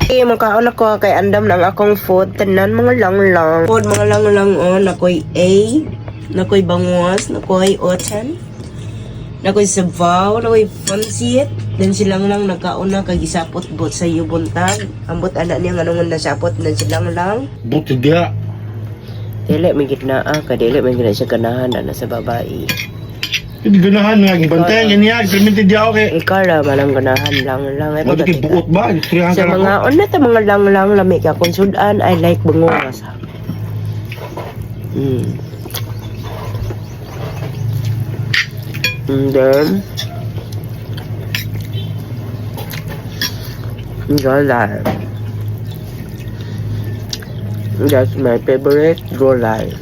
Eh, makaon ako kay andam ng akong food. Tanan mga langlang. Food mga langlang oh, nakoy A, nakoy bangus, nakoy otan, nakoy sabaw, nakoy pansit. Then silang lang nagkaon na kay gisapot bot sa buntag. Ambot ana niya nganong nasapot na silang lang. Buti diha. Dili may gitna ah, kay dili may gitna siya ganahan ana sa babae. Hindi ganahan nga gibantayan kaniya, perminti diha okay. Ikaw ra man ang ganahan lang lang. Ay, Mo pagkatika. buot ba? Istoryahan Sa ka mga na. una ta mga langlang lami ka kung sudan I like bangus. And then gulay. That's my favorite gulay.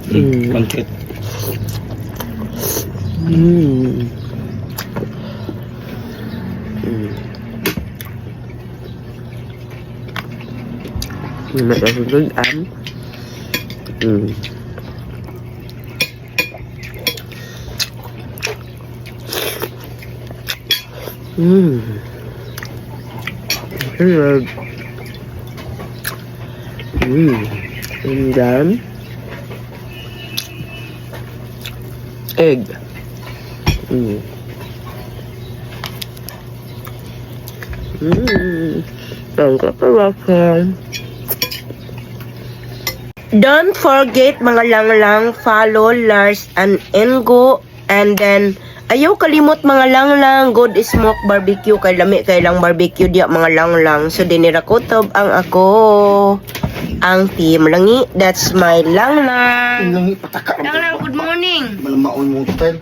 Pansit. May am. Good. And then egg. Thank you for watching. Don't forget mga langlang, follow Lars and Engo and then ayaw kalimot mga langlang Good Smoke Barbecue kay lami kay lang barbecue diya mga langlang. So dinira kutob ang ako ang team langi. That's my langlang. Lang pataka. Langlang, good morning. Malamaon mo style.